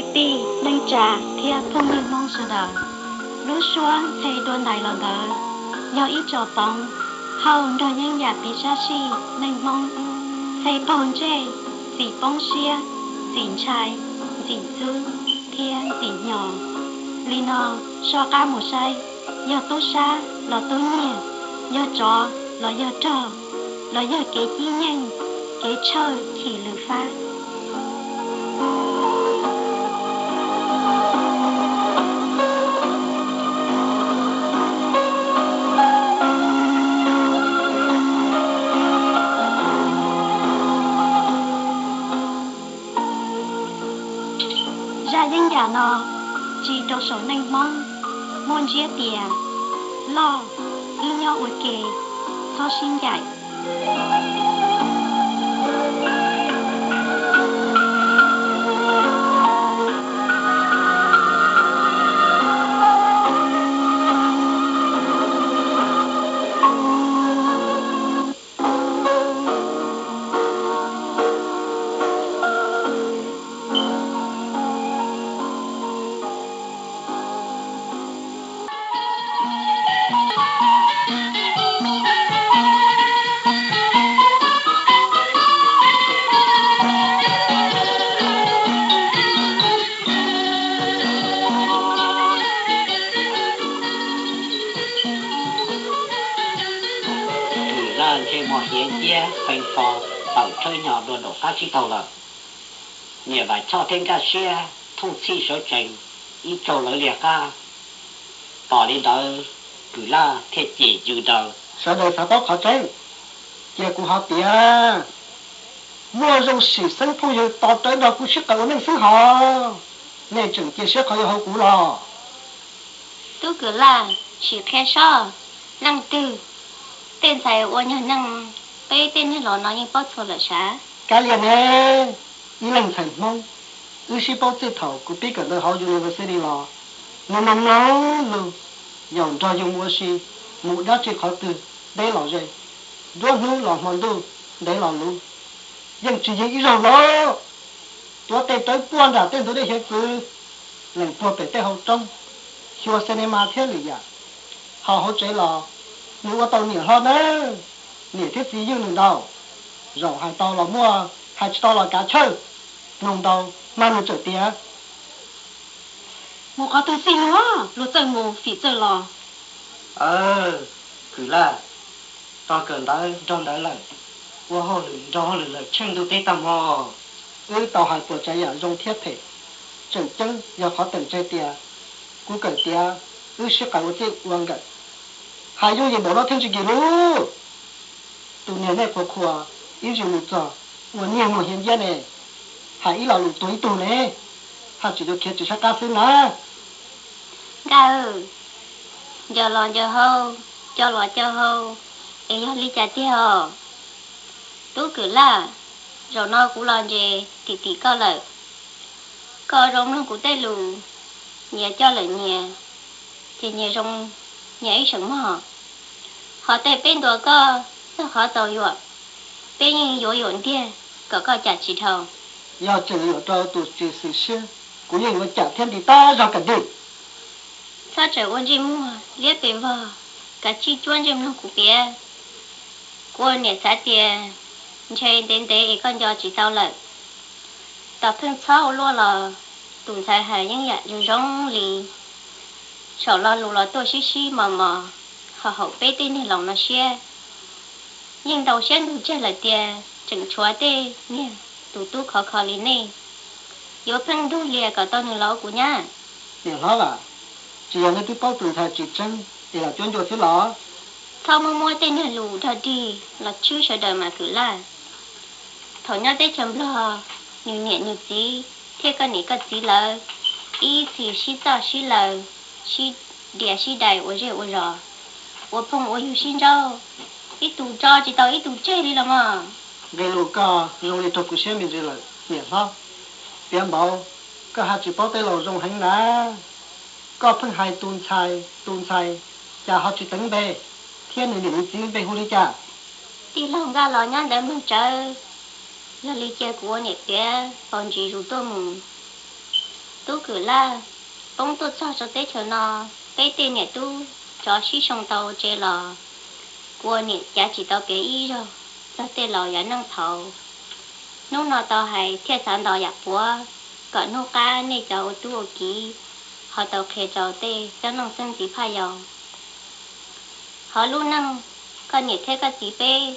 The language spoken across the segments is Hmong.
Kwv tij, neej tsa thiab phooj ywg Hmoob sawv daws, lub suab ntxhe dua ntais los ntawd yog ib tsom poov hauj nrog yeeb yam piv sab sij neej Hmoob. Ntxhe paug ntsej, ntxim poob siab, ntxim ntshai, ntxim ntxub thiab ntxim hnyo. Li no, soj qab mus saib, yog tub sab los tub nyiag, yog tsov los yog rog, los yog kev cib nyeej, kev tshawj chim lwm fab. Zaj yeeb yam no tsis rau saum neej Hmoob, muaj ntsiab tias loj, wb nyob ua ke, txhob sib ncaim. Kwm Laj ntsej muag hiav nciab qee fo, tawm tshawb hnyo dua nraum qab tsib taug lawm. Niam Vam Choj thiab Nkaj Siab thooj txhij sawv tsees ib tsaug lawv liag qab. Pom li ntawd, Kwm Laj thiaj cem yws daws: Sawv daws xav paub qhov tseeb, cia kuv hais tias muaj zoo sim xeeb phooj ywg to rawv nrog kuv sib qawm ua neej xwb hos. Nej tseem cia siab qhov yuav hauv kuv los? Tub Kwm Laj, sim qhia seb leej twg tej ntxhais ua nyuag neej peb tej niag laus no yeej paub txhua lawm sav. Kav liam ne, ib leeg ntxhais Hmoob, wb sib paub txij thaum kuv pib kawm ntawv hauv university los. Nws mloog mloog lus, yaum nrog yus mus ua si, mus dab tsi qhov twg, deb los ze, nruab hnub los hmo ntuj, ntev los luv, yeej tsis yeej ib zaug los. Tuav tes rawv puag nram tej ntug dej hiav txwv, lees puag pem tej hauv roob, xyuas cinema thiab lwm yam. Ho hauv tsev los nws ua tau niam hlob nawb, niam thiab txiv ywj nws ntau. Zaum hais tau los muaj, hais tsis tau los kav chawj. Mloog ntau mas nws txawm tias: Mus qhov twg xij luag, luag txawj mus fim txawj los. Aw, Kwm Laj, tau kawm ntawv nrog ntawd lawm, ua hauj lwm nrog hauj lwm lawm tsheej ntuj teb tag hmo. Wb tau hais puas tsav yam zoo thiab phem, tseem ceeb yog qhov teem tseg tias kuv kawm tiav, wb sib qawm ua txij ua nkawm. Hais yooj yim npaum no thiaj tsis kim lub. Tus niag nej qhuas qhuas ib zaug mus txog ua niag muag hiav nciab ne, hais ib lo lus tuag ib tug ne, haj tseem yuav khiav tsis sab qab xwb na. Nkaj, ncaws los ncaws hau, co los co hau, es yog li cas tiag os? Tub Kwm Laj, zaum no kuv los ntses tim tim koj lawm. Koj zoo mloog kuv tej lus, nyias coj lawm nyias, ces nyias zoo nyias ib seem mog. Ho tej peb ntuas koj txog qhov txaus yuam, peb yeej yuav yuam ntiag kom koj cam tsis dhau. Yog tseem yuam rau tus tsis xwm siab, kuv yeej yuav cam thiab nti tab zog kawg dig. Txhob tseem ua ntsej muag liab pes vog, kav tsij cuab ntsej mloog kuv piav. Kuv ua niam xav tias ntshe ntev ntev es koj nco tsis tau lawm. Tos pheej txhob ua luaj los tus ntxhais hais yeeb yam zoo zoo li, saum lo lus los tuaj sib sib mos mos, ho haum peb tej niag laus no siab. Yeej ntau siab ntug tseg lawm tias tseem tshuav tej niag tus tub khov kho li nej. Yuav pheej ntug lias kom tau nws los ua kuv nyab. Niam hlob, tsis yog nej twb paub tus ntxhais tsis tseeb es los cuab ncua xwb los? Txhob muab muab tej niag lus dog dig los tshwb sawv daws mas Kwm Laj. Thaum nyob teb chaws Nplog, nws niam nws txiv thiab koj niam koj txiv lawv ib txhis sib txoj sib laws, sib dias sib dais ua zej ua zos, ua phooj ua ywg sib ntsauj, ib tug tso tsis tau ib tug tseg li los mas. Nqe lus koj zoo li raug kuv siab me ntsis lawm niam hlob. Piav npaum, koj haj tsis paub tej laus zoo heev na. Koj pheej hais tus ntxhais tus ntxhais, cas ho tsis teev npe, thiab nws niam nws txiv npe hu li cas? Tij laug Nkaj los nyob ntawd mloog tsawv, yog li cia kuv ua niam piav faus ntsis zus tuaj mus. Tub Kwm Laj, poob tuaj txog rau teb chaws no, peb tej niam tub tsov sib soo tau tsev los, kuv ua niam cav tsis tau piav ib zaug txog tej laus yav neej thaud. Hnub no tau hais thiaj xav nto yam puav, kom hnub qab nej cov ua tub ua kiv ho tau qhia rau tej xeeb leej xeeb ntxwv phaj yau. Hauv lub neej, koj niam thiab koj txiv peb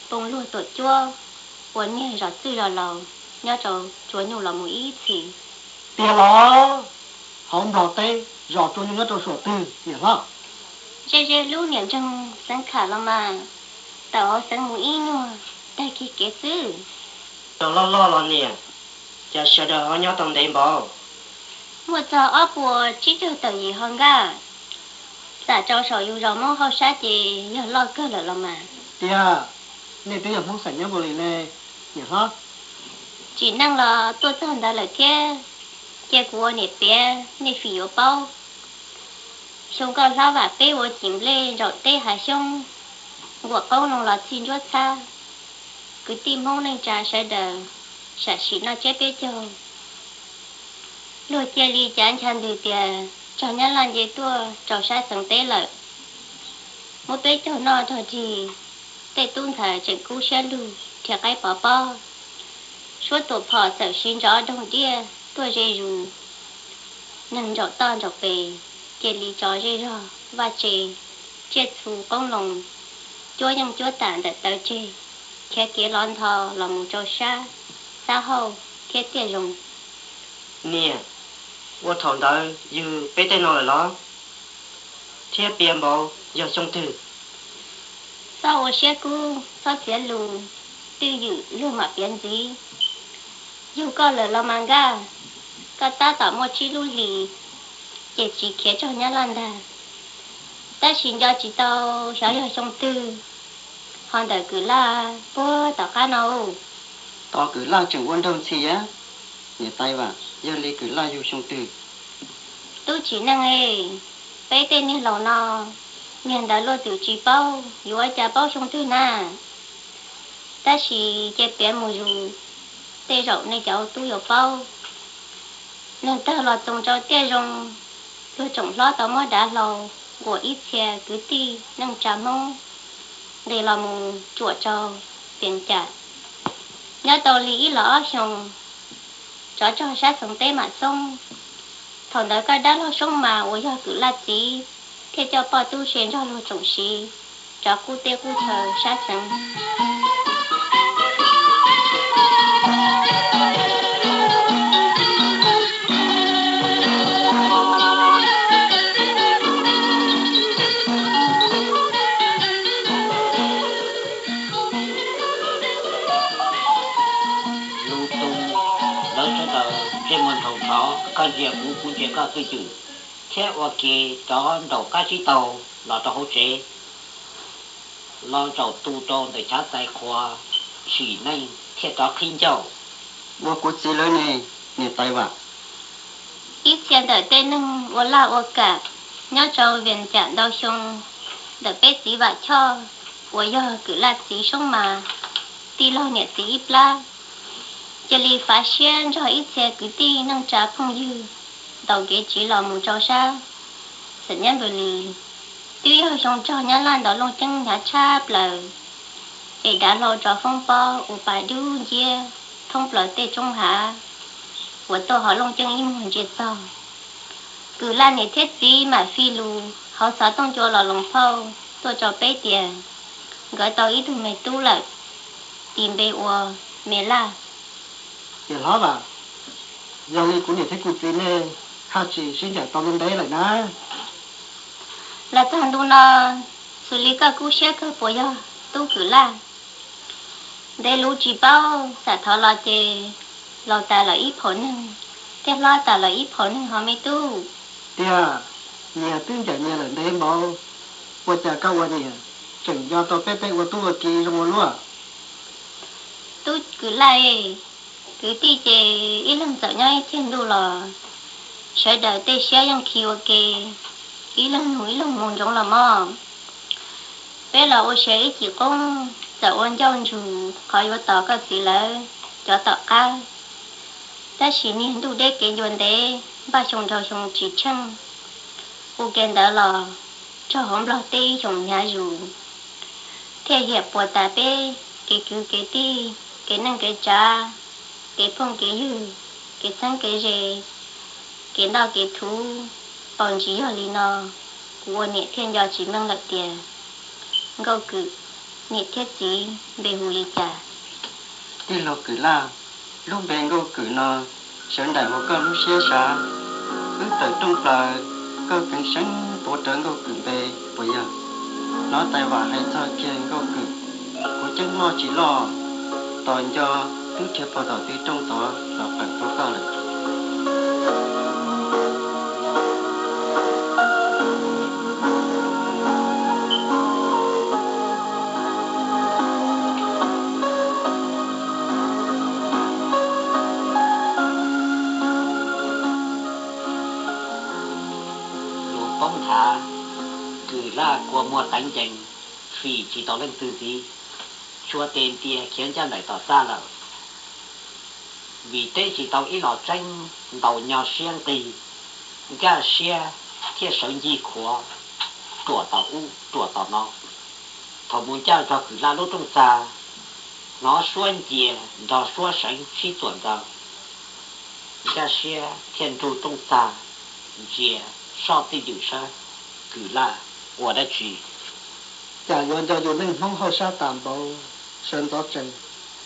poob luag tuam cuab, ua niag zos txwj zos laus nyob rau tsuas nyuj los mus ib txhis. Tiag los? Hauv Nplog teb zos tsuas nyuj nyob rau suam twg niam hlob? Ze ze lub niam ntseeg xeev kham los mas, tawm hauv xeev mus ib nyuag, tag kiag kev xwb. Zos loj loj los niam, cas sawv daws ho nyob tau ntev npaum? Muaj txog ob puas tsib caug tawm yim ho nkaj. Xam rau saum yus zos Hmoob hauj sab ces yog loj kawg lawm los mas. Tiag, nej twb yog Hmoob xeem Nyab Npus Lis ne, niam hlob? Tsim neej los tuaj txog ntawd lawm thiab, cia kuv ua niam piav nej fim yuav paub. Xyoo Nkauj Hlob Vam peb ua cim nplej zaum teb hav xyoob, nkuam qoob loo los txij ntsuab txhab, kwv tij Hmoob neej tsa sawv daws sam sim noj tsiab peb caug. Luag cia li cav ncha ntws tias tsog Nyab Laj nce tuaj rau sab xeev teb lawm, muab peb caug noj rog rig. Tej tub ntxhais tseem kub siab lug rhiav qaib pov pob, suab tuam phom txawm siv ntsoov doog diaj tuaj ze zus. Neeg ntsaum toj ntsaum pes, cia li tso zej zog vaj tse, tsiaj txhu qoob loo, cuab yeej cuab tam ntawm taw tseg, khiav kev lov ntho los mus rau sab Xab Hauj thiab Tiaj Zoo. Niam, ua thaum ntawd yug peb tej no lawm los? Thiab piav npaum yog xyoo twg? Txhob ua siab kub, txhob txiav lus, twj ywm luag mam piav ntxiv. Yug koj lawm los mas nkaj, koj tab tom muaj tsib lub hlis, ces tsis khiav txog Nyab Laj ntag. Tab sis nco tsis tau xyov yog xyoo twg, ho ntawm Kwm Laj puag tom qab no. Tos Kwm Laj tseem ua nraug ntxhi a, niam tais Vam, yog li Kwm Laj yug xyoo twg? Tub Tsim Neej e, peb tej niag laus no, niag ntawd luag twb tsis paub, yuav ua cas paub xyoo twg na. Tab sis cia piav mus zus, tej zaum nej cov tub yuav paub. Neeg tawg los txoos rau Tiaj Zoo, luag tsoom hlob tau muab dav hlau nquam ib txhia kwv tij neej tsa Hmoob nqis los mus tsuam rau Vees Cam. Nyob tau li ib los ob xyoos, tsov rog sab xeev teb mam xoob. Thaum ntawd koj dab laug Soob Mas uas yog Kwm Laj txiv thiaj coj poj tub se nrog luag tsoom siv rov qub teb qub chaw sab xeev. Lus tu, lawv sawv daws ntsej muag ntshaus ntshaus, koj ntsia kuv kuv ntsia koj twj ywm, thiab ua ke rov nraum qab tsib taug los rau hauv tsev, los zaum tu rau ntawm chav txais qhua, sim neej thiaj rov qhib ncauj. Ua kuv txiv lawv ne, niam tais Vam. Ib txhia ntawm tej neeg ua laj ua kam nyob rau Vees Cam ntau xyoo, ntawm peb txiv Vam Choj uas yog Kwm Laj txiv Soob Mas, tij laug niam txiv ib plab, cia li fav siab nrog ib txhia kwv tij neej tsa phooj ywg ntaus kev tsiv los mus rau sab xeem Nyab Npus Lis. Twb yog xyoo rog Nyab Laj ntaus Looj Ceeb hnyav tshaj plaws, es dav hlau rov foob pob ua pa dub nciab thoob plaws tej roob hav uas tuaj hauv Looj Ceeb ib muag ntsia txog. Kwm Laj niam thiab txiv mam fi lus hauv xov tooj cua los loos phauj tuaj rau peb tias nkawd tau ib tug me tub lawm, tis npe ua Me Laj. Niam hlob Vam, yog li kuv niam thiab kuv txiv nej haj tsis sib ncaim tau ntev ntev lawm na. Los txog ntu no, xws li koj kub siab kawg puas yog tub Kwm Laj? Ntev lus tsis paub, xam thov los ces laus tas lawm ib phaum neeg, thiab hlob tas lawm ib phaum neeg ho me tub. Tiag, nyias twb ncaim nyias lawm ntev npaum, ua cas koj ua niam tseem nco tau peb tej ua tub ua ki zoo ua luaj? Tub Kwm Laj, kwv tij ces ib leeg txawm nyob ib txhia ntuj los sawv daws tej siab yeej khi ua ke, ib leeg nug ib leeg mus ntsoov los mog. Peb los ua siav ib cim qoob, txawm ua ncauj ntsug qhov yuav tos koj txiv lawv cov tom qab. Tab sis niag ntuj deb kev ncua ntev, npaj xyoo dhau xyoo tsis tsheej, ua ke ntawd los txog hauv Nplog teb ib xyoos hnyav zus, thiaj hiam puas tas peb kev kwv kev tij, kev neej kev tsav, kev phooj kev ywg, kev txheeb kev ze, kev ntoj kev thuv, tau ntsis yog li no. Kuv ua niam thiaj nco tsis meej lawm tias Nkauj Kwm niam thiab txiv npe hu li cas. Tij laug Kwm Laj, lub npe Nkauj Kwm no sawv nraim hauv koj lub siab sav. Wb tawm rooj plaws, koj kheev seev tuav rawv Nkauj Kwm npe puas yog? Hnov tais vam hais txog kiag Nkauj Kwm, kuv ceeb loj tsis loj, tos nco twb rhiav pog tom tw rooj tod los qawm rau koj lawm. Luag poob nthav, Kwm Laj kua muag teev ncees, fim tsis tau leej twg ntxiv, tsuas tes ntia khiav ncaj nraim tom txaj lawm. Vim teb tsis tau ib los tseeb, ntaus nyo siab nqig, Nkaj Siab thiaj sawv ncig khuav ruam tom ub ruam tom no. Thaum mus ncaj zog Kwm Laj lub rooj txag, hnov suab ncia nrog suab seev sib txuam ntxaws, Nkaj Siab thiaj nrug rooj txag ntsia soj txij ywm sab, Kwm Laj ua dab tsi? Cas yuav nco yus neej Hmoob hauj sab tas npaum, sawv ntxov tsees,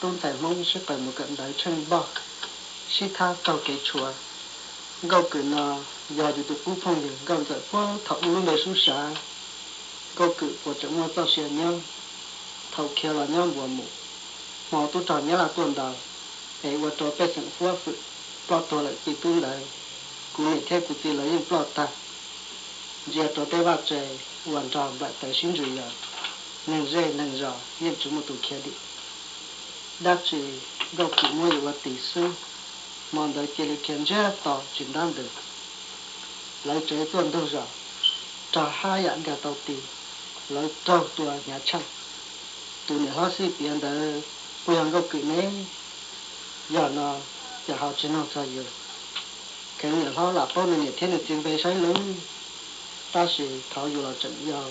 tub ntxhais Hmoob sib qaws mus kawm ntawv tsheej npoj, sib thab taug kev tshuav. Nkauj Kwm no yog yus tus qub phooj ywg Nkauj Ntxawm puag thaum ub lub npe sub sav. Nkauj Kwm puas tseem muaj txoj sia nyob? Thaum khiav los nyob npuas mus, hmo tub rog Nyab Laj tuaj ntaus, es ua rau pej xeem huab hwm ploj tuag lawm txiv tub ntawd, kuv niam thiab kuv txiv lawv yeej ploj tag. Ntsia rau tej vaj tse uas nrog nplaim taws sib ntsws yos, neeg zej neeg zos yeej tsis muaj tus khiav dim. Dab tsi Nkauj Kwm muab yus ua tis xwb, hmo ntawd cia li khiav ntsiag to tsis ntab ntws. Lawv tsev tuaj ntug zos, rog hab yam nkag tau ti, lawv raug tua hnyav tsheej. Tus niam hlob xij piav ntawd puas yog Nkauj Kwm ne? Yog no cas ho tsis nug txog yus? Kheev niam hlob lam paub nws niam thiab nws txiv npe saib lub. Tab sis thaum yus los tseem yau,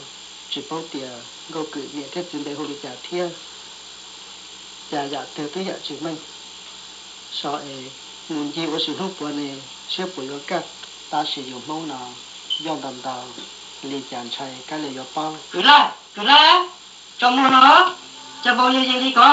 tsis paub tias Nkauj Kwm niam thiab txiv npe hu li cas thiab. Cas yam twg twb yam tsis meej. So es mus ncig ua si hnub puav ne, siab puas yuav kaj? Tab sis yus Hmoob no yoj ntau ntau, li cas ntshai kab li yuav paub. Kwm Laj, Kwm Laj, tso muag no, cas npau yeg yeg li ko?